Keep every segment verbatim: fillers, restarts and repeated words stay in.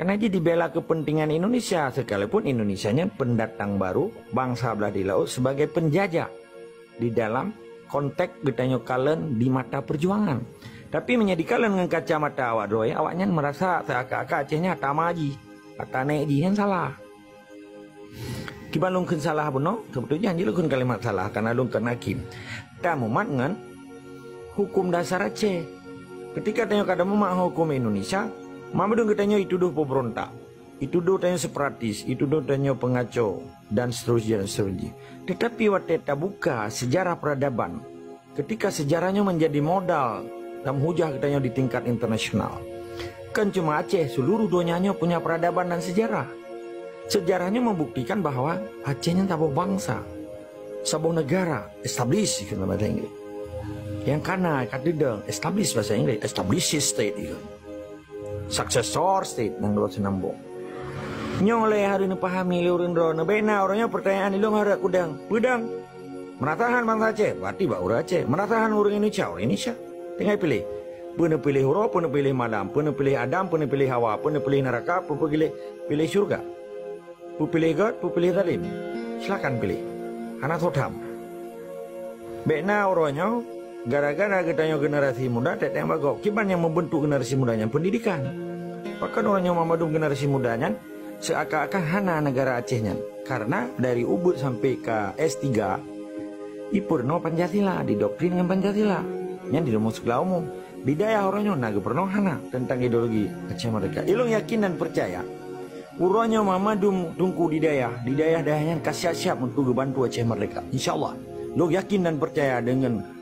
Karena jih dibela kepentingan Indonesia, sekalipun Indonesia nyan pendatang baru, bangsa belah di laut sebagai penjajah di dalam konteks geutanyoe kalon di mata perjuangan. Tapi meunyoe dikalon ngon kacamata awak droe, awaknyan merasa seakan-akan Aceh nyan hana jih, hana jih, nyan salah. Kiban lôn kheun salah bunoe, sebetul jih lôn kheun kalimat salah karena lôn kon hakim. Tamumat ngon hukum dasar Aceh. Ketika tanyoe ka tamumat hukum Indonesia, mandum geutanyoe ituduh pemberontak, ituduh tanyoe separatis, ituduh tanyoe pengaco, dan seterusnya, dan seterusnya. Tetapi watée tabuka sejarah peradaban, ketika sejarah nyoe menjadi modal dan hujah geutanyoe di tingkat internasional, kan cuma Aceh, seluruh donya nyoe punya peradaban dan sejarah. Sejarah nyoe membuktikan bahwa Aceh nyan saboh bangsa, saboh negara, established keu bahasa Inggris. Nyang kana ka teudong, established bahasa Inggris, established state itu. Successor state nanggroe seunambong. Nyoe lé hareuem neupahami lé ureuëng droeneuh, bèk na uroe nyoe peurtanyaan ilôn hareuem kudong. Peudong. Meurasa han bansa Aceh, berarti bak ureuëng Aceh. Meurasa han ureuëng Indonesia, ureuëng Indonesia. Tinggai piléh. Peue neupiléh uroe, peue neupiléh malam, peue neupiléh Adam, peue neupiléh Hawa, peue neupiléh neuraka, peue neupiléh, piléh syeuruga. Peue piléh gét, peue piléh zalim. Silakan piléh. Hana soe tham. Bèk na uroe nyoe, gara-gara geutanyoe generasi muda, teuntèe bak gob. Kiban nyang membentuk generasi muda nyan pendidikan. Pakon uroe nyoe mandum generasi muda nyan seakan-akan hana negara Aceh nyan. Karena dari ubeut sampai ka S tiga, ipeurunoe Pancasila, didoktrin ngon Pancasila. Nyan di rumoh sikula umum. Di dayah uroe nyoe na geupeurunoe hana teuntang ideologi Aceh Merdeka. Ilôn yakin dan peucaya, uroe nyoe mandum teungku di dayah, di dayah-dayah nyan ka siap-siap untuk geubantu Aceh Merdeka. Insya Allah, lôn yakin dan peucaya deungon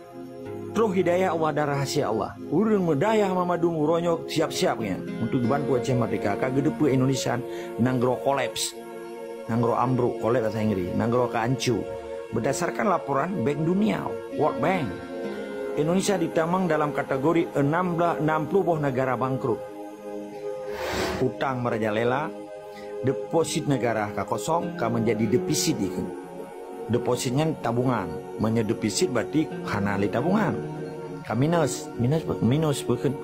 troh hidayah Allah dan rahsia Allah. Ureuëng meudayah mandum uroe nyoe siap-siap nyan untuk geubantu Aceh Merdeka. Ka geuteupeu Indonesia nanggroe kolaps. Nanggroe ambruk, kolaps bahasa Inggris, nanggroe ka ancu. Berdasarkan laporan Bank Dunia, World Bank, Indonesia ditamong dalam kategori enam belas, enam puluh boh negara bangkrut. Utang merajalela, deposit negara ka kosong, ka menjadi defisit ikeu. Deposit nyan tabungan. Meunyoe defisit berarti hana lé tabungan. Ka minus, minus, minus bukon.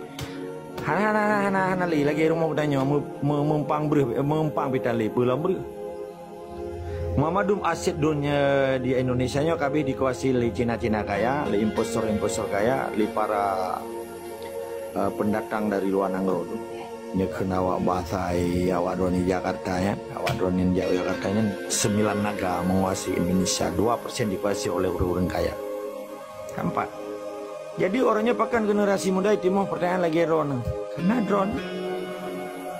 Hana, hana, hana, hana, hana lé lagèe rumoh geutanyoe meu-, meu-, meumpang breuh, meumpang pita lé peue lom breuh. Mandum aset donya di Indonesia nyoe ka habéh dikuasai lé Cina-Cina kaya, lé investor-investor kaya, lé para, eh, pendatang dari luar nanggroe tu. Nyoe kheun awak bahasa, eh, awak droeneuh Jakarta nyan, awak droeneuh jak Jakarta nyan, sembilan naga menguasai Indonesia, dua persen dikuasai oleh ureuëng-ureuëng kaya. Keempat. Jadi, uroe nyoe pakon generasi muda itimoh pertanyaan lagèe droeneuh. Karena droeneuh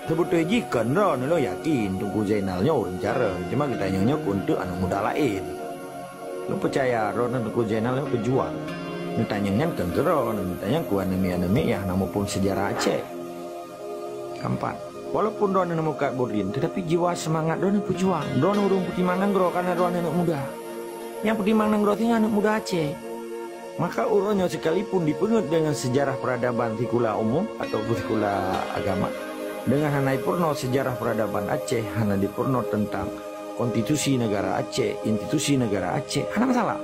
sebeutôi jih kon droeneuh, lôn yakin Teungku Zainal nyoe ureuëng carông, cuma geutanyong nyoe keu untuk aneuk muda laén. Lôn peucaya droeneuh Teungku Zainal nyoe peujuang. Neutanyong nyan kon keu droeneuh, neutanyong keu aneuk miet-aneuk miet nyang hana muphom sejarah Aceh. Keempat, walaupun droeneuh neumukat buet lin, tetapi jiwa seumangat droeneuh peujuang. Droeneuh ureuëng peutimang nanggroe karena droeneuh aneuk muda. Nyang peutimang nanggroe singoh aneuk muda Aceh. Maka uroe nyoe sekalipun dipeungeut deungon sejarah peradaban sikula umum ataupun sikula agama, deungon hana jipeurunoe sejarah peradaban Aceh, hana jipeurunoe teuntang konstitusi negara Aceh, institusi negara Aceh, hana masalah.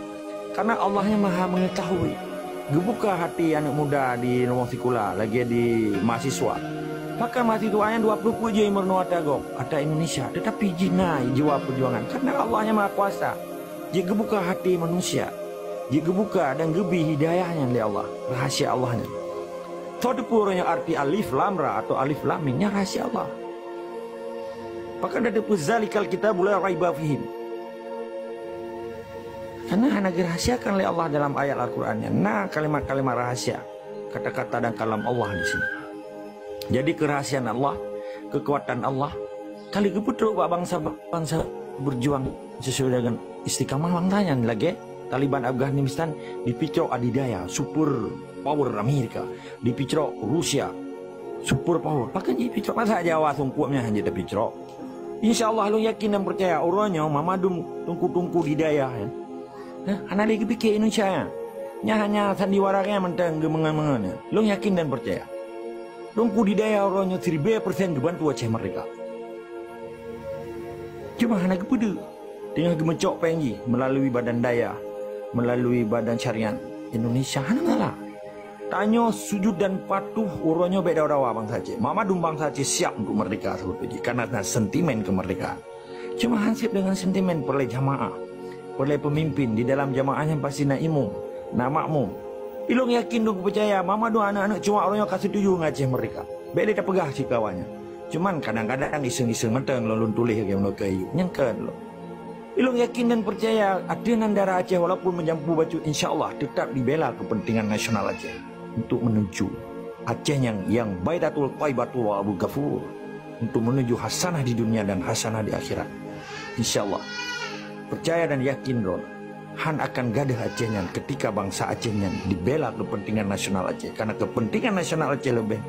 Karena Allah nyang Maha Mengetahui. Geubuka hati aneuk muda di rumoh sikula lagèe di mahasiswa. Pakon mahasiswa nyan dua ploh peuet jih meurunoe ata gob, ata Indonesia, tetapi jih na jiwa peujuangan. Karena Allah nyang Maha Kuasa. Jeuet geubuka hati manusia. Jeuet geubuka dan geubri hidayah nyan lé Allah, rahasia Allah nyan. Soe teupeu uroe nyoe arti alif lam ra atau alif lam mim, nyan rahasia Allah. Pakon tateupeu zalikal kitabu la raiba fihim. Karena hana geurahasiakan lé Allah dalam ayat Al-Quran nyan. Na kalimat-kalimat rahasia, kata-kata dan kalam Allah di sini. Jadi keurahasiaan Allah, keukuatan Allah, ka lheueh geupeutrok bak bansa-bansa berjuang sesuai dengan istiqamah bansa nyan lagèe Taliban Afghanistan dipeutrok adidaya, super power Amerika, dipeutrok Rusia, super power. Pakon jipeutrok masa Jawa sungkop nyan hana jipeutrok. Insya Allah lôn yakin dan peucaya uroe nyoe mandum teungku-teungku di dayah nyan. Hah? Hana lé geupike Indonesia nyan. Nyan hanya sandiwara nyan mantong geumeungon-meungon nyan. Lôn yakin dan peucaya. Teungku di dayah uroe nyoe siribèe persen geubantu Aceh merdeka. Cuma hana geupeudeue. Teungoh geumeucok péng jih meulalu badan dayah, meulalu badan syariat Indonesia hana masalah. Tanyoe sujud dan patuh uroe nyoe bék dawa-dawa bansa Aceh. Mama dum bansa Aceh siap untuk merdeka seperti itu karena ada sentimen kemerdekaan. Cuma hansip dengan sentimen perlé jamaah, perlé pemimpin di dalam jamaah yang pasti na imum, na makmum. Ilong yakin dong percaya mama dum anak-anak cuma uroe nyoe ka setuju dengan Aceh merdeka. Bék lé tapeugah cit keu awaknyan. Cuman kadang-kadang iseng-iseng mantong lôn tuléh lagée meunurot keu ayue. Nyang kheun lôn. Ilong yakin dan percaya, ateueh nan dara Aceh walaupun meujampu bacut, insya Allah tetap dibela kepentingan nasional Aceh untuk menuju Aceh nyang, yang Baidatul Thaibatul wa Abu Ghafur, untuk menuju hasanah di dunia dan hasanah di akhirat. Insya Allah. Percaya dan yakin droe, han akan gadeuh Aceh nyan ketika bansa Aceh nyan dibela kepentingan nasional Aceh. Karena kepentingan nasional Aceh lebih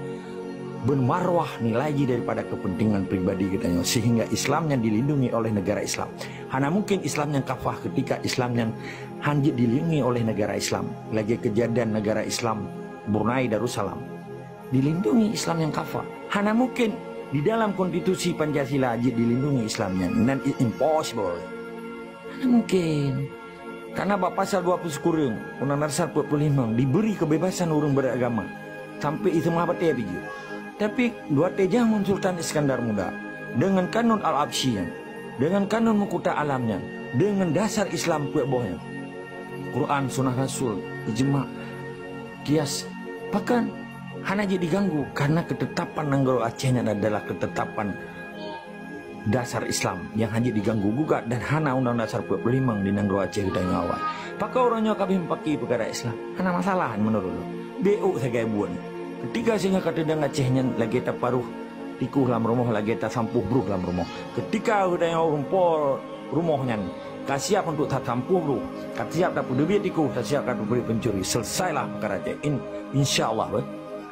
bermarwah nilai jih daripada kepentingan pribadi geutanyoe, sehingga Islam nyan dilindungi oleh negara Islam. Hana mungkin Islam nyan kafah ketika Islam nyan han jeuet dilindungi oleh negara Islam. Lagée kejadian negara Islam Brunei Darussalam. Dilindungi Islam nyang kafah. Hana mungkin di dalam konstitusi Pancasila jeuet dilindungi Islam nyan. Nan it impossible. Hana mungkin. Karena bak pasal dua puluh sikureueng Undang-Undang Dasar empat puluh lima diberi kebebasan ureuëng beragama sampai iseumah batée bijeu. Tapi dua tejah ngon Sultan Iskandar Muda dengan kanun Al-Absyi nyan, dengan kanun Mukuta Alam nyan, dengan dasar Islam peuet boh nyan, Quran, Sunnah Rasul, ijma, kias, bahkan hana jeuet diganggu karena ketetapan nanggroe Aceh nyan adalah ketetapan dasar Islam yang hana jeuet diganggu gugat dan hana Undang-Undang Dasar empat puluh lima di nanggroe Aceh geutanyoe awai. Pakon uroe nyoe ka beuh meupaké peukara Islam? Hana masalah meunurot lôn. Bék sagai buet. Ketika singoh ka teudong Aceh nyan lagée taparoh tikoh lam rumoh, lagée tasampôh bruh lam rumoh. Ketika geutanyoe rumpol rumoh nyan ka siap untuk tasampôh bruh, ka siap tapeuteubiet tikoh, ka siap tapeuteubiet pencuri, selesailah peukara Aceh. In-, insya Allah, beh.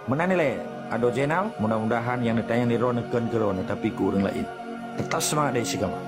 Meunan ilée, adoe Zainal, mudah-mudahan nyang neutanyong di droeneuh kon keu droeneuh, tapi keu ureuëng laén. Teutap seumangat dan istiqamah.